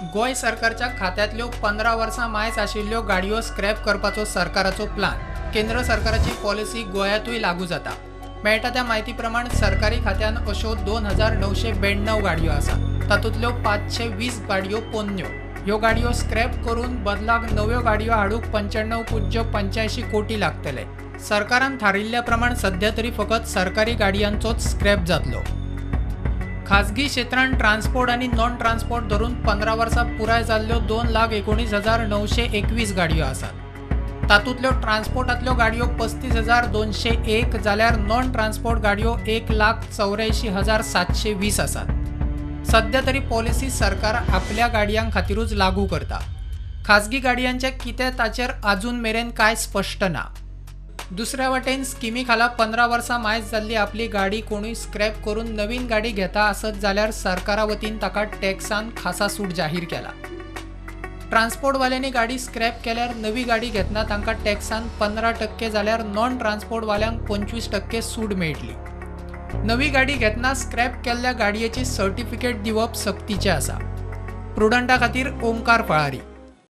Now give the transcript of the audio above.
गोंय सरकारच्या खात्यांतल्यो 15 वर्सां मायज आशिल्ल्यो गाडयो स्क्रॅप करपाचो सरकाराचो प्लान. केंद्र सरकाराची पॉलिसी गोंयांतूय लागू जाता. मेळटा त्या म्हायती प्रमाण सरकारी खात्यान अश्यो 2992 गाडयो आसात. तातूंतल्यो 520 गाडयो पोन्न्यो. ह्यो गाडयो स्क्रॅप करून बदलाक नव्यो गाडयो हाडूंक 95.85 कोटी लागतले. सरकारान थारिल्ल्या प्रमाण सध्या तरी फकत सरकारी गाडयांचोच स्क्रॅप जातलो. खाजगी क्षेत्रांत ट्रान्सपोर्ट आनी नॉन ट्रान्सपोर्ट धरून 15 वर्सां पुराय जाल्ल्यो 2,19,921 गाडयो आसात. तातूंतल्यो ट्रान्सपोर्टांतल्यो गाडयो 35,201 जाल्यार नॉन ट्रान्सपोर्ट गाडयो 1,84,720 आसात. सध्या तरी पॉलिसी सरकार आपल्या गाडयां खातीरूच लागू करता. खाजगी गाडयांचें कितें ताचेर आजून मेरेन कांय स्पश्ट ना. दुसऱ्या वटेन स्किमी खाला 15 वर्सां मायज जाल्ली आपली गाडी कोणूय स्क्रॅप करून नवीन गाडी घेता आसत जाल्यार सरकारा वतीन ताका टॅक्सान खासा सूट जाहीर केला. ट्रान्सपोर्टवाल्यांनी गाडी स्क्रॅप केल्यार नवी गाडी घेतना तांकां टॅक्सान 15% जाल्यार नॉन ट्रान्सपोर्टवाल्यांक 25% सूट मेळटली. नवी गाडी घेतना स्क्रॅप केल्ल्या गाडयेची सर्टिफिकेट दिवप सक्तीचें आसा. प्रुडंटा खातीर ओमकार फळारी.